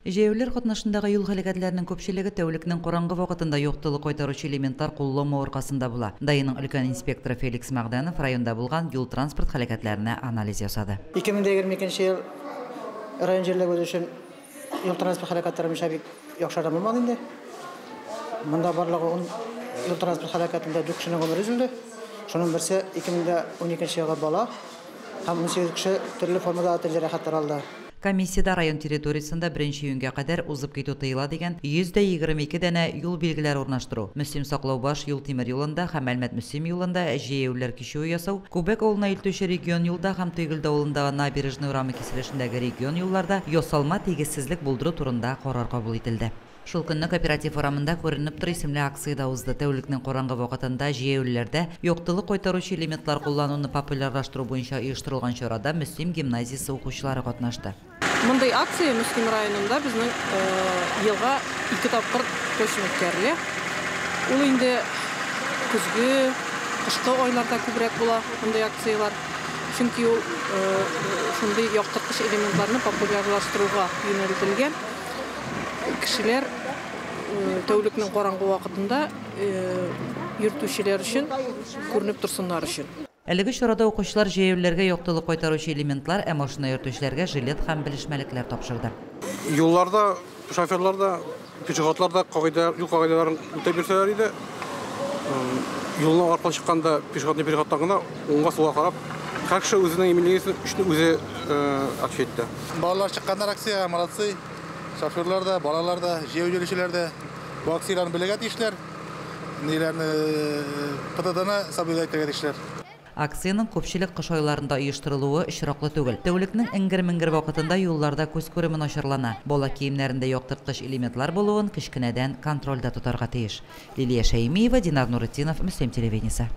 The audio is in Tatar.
Җәяүлеләр катнашындагы юл һәлакәтләренең күпчелеге тәүлекнең караңгы вакытында яктылык кайтаручы элементлар кулланмау аркасында була. ДАИның өлкән инспекторы Феликс Мәгъдәнов районда булган юл-транспорт һәлакәтләренә анализ ясады. 2022 ел район җирлеге өчен юл-транспорт һәлакәтләре буенча бик яхшырдан булмады инде. Монда барлыгы 10 юл-транспорт һәлакәтендә 4 кешенең гомере өзелде. Шуның берсе 2012 елгы бала һәм 18 кеше төрле формада җәрәхәтләр алды. Комиссиядә район территориясендә 1 июньгә кадәр узып китү тыела дигән 122 данә юл билгеләре урнаштыру, Мөслим Саклаубаш юл тимер юлында һәм Әлмәт Мөслим юлында җәяүлеләр кичүе ясау, Күбәк авылына илтүче регион юлда һәм Тойгелде авылындагы Набережный урамы киселешендәге регион юлларда ясалма тигезсезлек булдыру турында карар кабул ителде. Шул көнне Кооператив урамында күренеп тор исемле акция да узды. Тәүлекнең караңгы вакытында җәяүлеләрдә яктылык кайтаручы элементлар куллануны популярлаштыру буенча оештырылган чарада Мөслим гимназиясе укучылары катнашты. Мондый акция Мөслим районында безнең елга 2 тапкыр точно үткәрелә. Ул инде көзге, кышкы айларда күбрәк була мондый акцияләр. Чөнки ул шундый яктырткыч элементларны популярлаштыруга юнәлтелгән. Кешеләр тәүлекнең караңгы вакытында йөртүчеләр өчен күренеп торсыннар өчен. Әлеге чарада укучылар җәяүлеләргә яктылык кайтаручы элементлар, ә машина йөртүчеләргә жилет һәм белешмәлекләр тапшырды. Юлларда шоферлар да, пешеходлар да юл кагыйдәләрен үтәп йөрсәләр иде. Юлны аркылы чыкканда пешеходны переходтан гына уңга сулга карап, һәр кеше үзенең иминлеге өчен үзе отвечать итә. Балалар чыкканнар акциягә, молодцы. Шоферлар да, балалар да, җәяү йөрүчеләр дә бу акцияләрне белергә тиешләр. Ниләрне ПДДны соблюдать итәргә тиешләр. Акциянең күпчелек кыш айларында оештырылуы очраклы түгел. Тәүлекнең эңгер-меңгер вакытында юлларда күз күреме начарлана. Бала киемнәрендә яктырткыч элементлар булуын кечкенәдән контрольдә тотарга тиеш. Лилия Шәймиева, Динар Нуретдинов, Мөслим телевидениесе.